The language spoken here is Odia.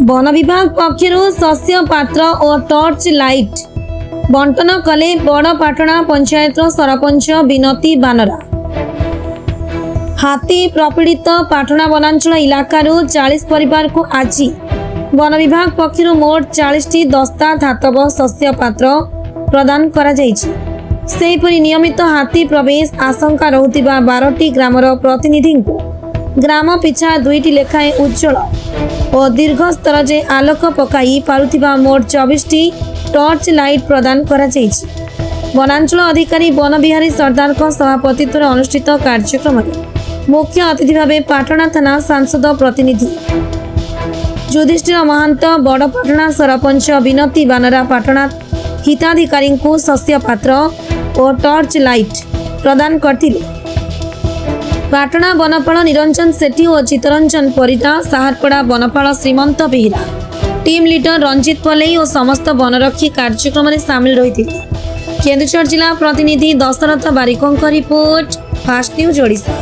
ବନ ବିଭାଗ ପକ୍ଷରୁ ଶସ୍ୟ ପାତ୍ର ଓ ଟର୍ଚ୍ଚ ଲାଇଟ୍ ବଣ୍ଟନ କଲେ ବଡ଼ପାଟଣା ପଞ୍ଚାୟତର ସରପଞ୍ଚ ବିନତି ବାନରା। ହାତୀ ପ୍ରପୀଡ଼ିତ ପାଟଣା ବନାଞ୍ଚଳ ଇଲାକାରୁ 40 ପରିବାରକୁ ଆଜି ବନ ବିଭାଗ ପକ୍ଷରୁ ମୋଟ 40ଟି ଦସ୍ତା ଧାତବ ଶସ୍ୟ ପାତ୍ର ପ୍ରଦାନ କରାଯାଇଛି। ସେହିପରି ନିୟମିତ ହାତୀ ପ୍ରବେଶ ଆଶଙ୍କା ରହୁଥିବା 12ଟି ଗ୍ରାମର ପ୍ରତିନିଧିଙ୍କୁ ଗ୍ରାମ ପିଛା ଦୁଇଟି ଲେଖାଏଁ ଉଜ୍ଜଳ ଓ ଦୀର୍ଘ ସ୍ତର ଯେ ଆଲୋକ ପକାଇ ପାରୁଥିବା ମୋଟ 24ଟି ଟର୍ଚ୍ଚ ଲାଇଟ୍ ପ୍ରଦାନ କରାଯାଇଛି। ବନାଞ୍ଚଳ ଅଧିକାରୀ ବନବିହାରୀ ସର୍ଦ୍ଦାରଙ୍କ ସଭାପତିତ୍ୱରେ ଅନୁଷ୍ଠିତ କାର୍ଯ୍ୟକ୍ରମରେ ମୁଖ୍ୟ ଅତିଥି ଭାବେ ପାଟଣା ଥାନା ସାଂସଦ ପ୍ରତିନିଧି ଯୁଧିଷ୍ଠିର ମହାନ୍ତ, ବଡ଼ପାଟଣା ସରପଞ୍ଚ ବିନତି ବାନରା ପାଟଣା ହିତାଧିକାରୀଙ୍କୁ ଶସ୍ୟ ପାତ୍ର ଓ ଟର୍ଚ୍ଚ ଲାଇଟ୍ ପ୍ରଦାନ କରିଥିଲେ। ପାଟଣା ବନପାଳ ନିରଞ୍ଜନ ସେଠୀ ଓ ଚିତ୍ତରଞ୍ଜନ ପରିଡ଼ା, ସାହାରପଡ଼ା ବନପାଳ ଶ୍ରୀମନ୍ତ ବେହେରା, ଟିମ୍ ଲିଡର ରଞ୍ଜିତ ପଲେଇ ଓ ସମସ୍ତ ବନରକ୍ଷୀ କାର୍ଯ୍ୟକ୍ରମରେ ସାମିଲ ରହିଥିଲେ। କେନ୍ଦୁଝର ଜିଲ୍ଲା ପ୍ରତିନିଧି ଦଶରଥ ବାରିକଙ୍କ ରିପୋର୍ଟ, ଫାଷ୍ଟ ନ୍ୟୁଜ୍ ଓଡ଼ିଶା।